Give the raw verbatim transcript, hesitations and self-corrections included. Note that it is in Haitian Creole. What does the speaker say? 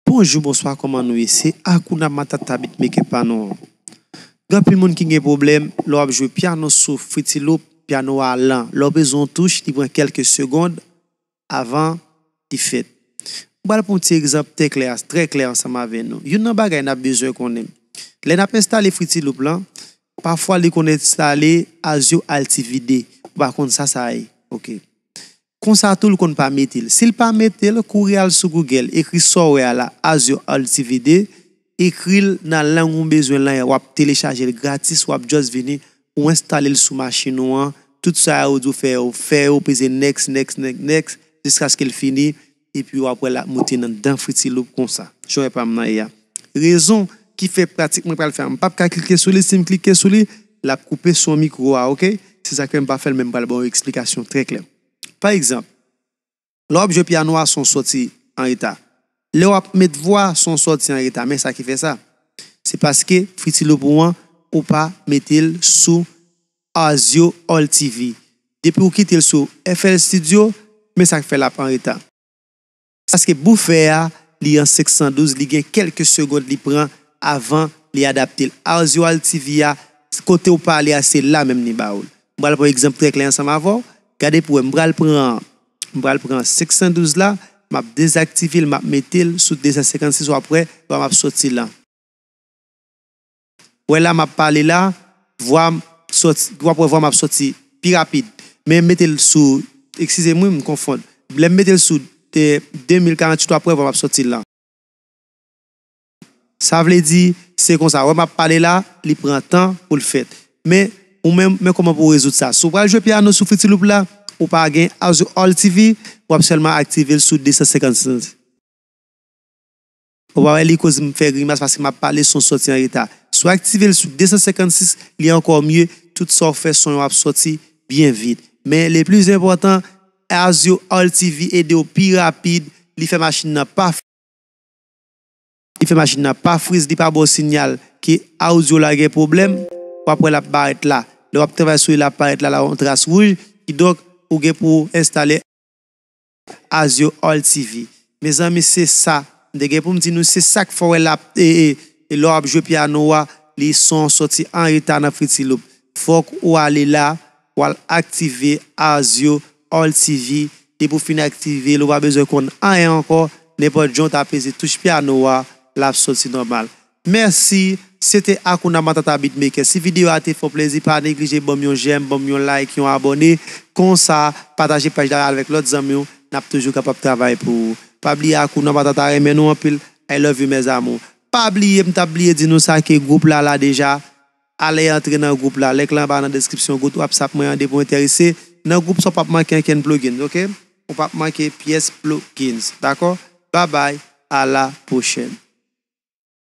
Bonjou, bonswa, kòman nou ye? Se Hakuna Matata beatmaker pa nou an. Gen anpil moun ki gen pwoblèm lè w ap jwe pyano sou Fruity Loop, pyano a lan. Lè w bezwen yon touch, li pran kèlke segonn avan li fèt. M pral pran yon ti egzanp trè klè, trè klè ansanm avè nou. Youn nan bagay n ap bezwen konnen, lè n ap enstale Fruity Loop lan, pafwa li konn enstale Azure Ultivide. Ou pa konn sa sa ye. Oke. Konsa tou, l konn pa mete l. Si l pa mete l, kouri al sou Google, ekri sa w wè a la, Azure Ultivide, ekri l nan lang ou bezwen l lan, w ap telechaje l gratis, w ap just vini, ou enstale l sou machin ou an, tout sa yo di w fè, ou fè yo, peze next, next, next, next, jiskaske l fini, epi w ap wè l ap moute nan dan Fruity Loop konsa. Jan w wè pa m nan ye a. Rezon ki fè pratik mwen pral fè a, m p ap ka klike sou li, si m klike sou li, l ap koupe son mikwo a, oke? Se sa k fè m pa fè l, men m pral ba w eksplikasyon trè klè. Pa egzanp, lè w ap jwe pyano a, son w soti an reta. Lè w ap met vwa, son w soti an reta. Men sa ki fè sa. Se paske Fruity Loop ou an, ou pa mete l sou Azure Ultivide. Depi ou kite l sou F L Studio, men sa k fè l ap an reta. Paske boufè a, li an senk san douz, li gen kèlke segonn li pran avan li adapte l. Azure Ultivide a, kote w pale a, se la menm li ba ou l. M pral pran egzanp trè klè ansanm avè w. Gade pou w wè, m pral pran, m pral pran senk san douz la, m ap dezaktive l, m ap mete l sou de san senkannsis, w ap wè, m ap soti lan. Wè la m ap pale la, vwa m soti, w ap wè vwa m ap soti pi rapid. Men mete l sou, eskize m wi, m konfonn. Lè m mete l sou de, de mil karanntuit, w ap wè vwa m ap soti lan. Sa vle di, se konsa, wè m ap pale la, li pran tan pou l fèt. Men, ou menm, men kòman pou w rezoud sa. Si w pral jwe pyano sou Fruity Loop la, ou pa gen Azure Ultivide, w ap sèlman aktive l sou de san senkannsis. Ou pa wè li koz m fè grimas paske m ap pale, son soti an reta. Si w aktive l sou de san senkannsis, li ankò mye, tout sa w fè, son yo ap soti byen vit. Men le pli enpòtan, Azure Ultivide ede w pi rapid, li fè machin nan pa li fè machin nan pa friz, li pa ba w sinyal ke audio la gen pwoblèm, w ap wè l ap parèt la. Lè w ap travay sou li, l ap parèt la, la yon tras wouj, kidonk ou gen pou w enstale Azure Ultivide. Mezanmi, se sa m te gen pou m di nou, se sa k fè w wè l ap, e, e, e lè w ap jwe pyano a, li son soti an reta nan Fruity Loop. Fòk ou ale la, w al aktive Azure Ultivide. Depi w fin aktive l, ou pa bezwen konn anyen ankò. Nenpòt jan w ta peze touch pyano a, l ap soti nòmal. Mèsi, se te Hakuna Matata Beatmaker. Si videyo a te fè w plezi, pa neglije ban m yon jèm, ban m yon like, yon abòne. Konsa, pataje paj la avèk lòt zanmi w. N ap toujou kapab travay pou ou. Pa bliye Hakuna Matata renmen nou anpil. I love you, mes amours. Pa bliye, m t ap bliye di nou sa ke gwoup la la deja. Ale antre nan gwoup la. Link lan anba nan deskripsyon gwoup WhatsApp mwen an depi w enterese. Nan gwoup sa w p ap manke ankenn plugins, oke? Ou p ap manke pyès plugins, dakò? Babay, a la pwochèn.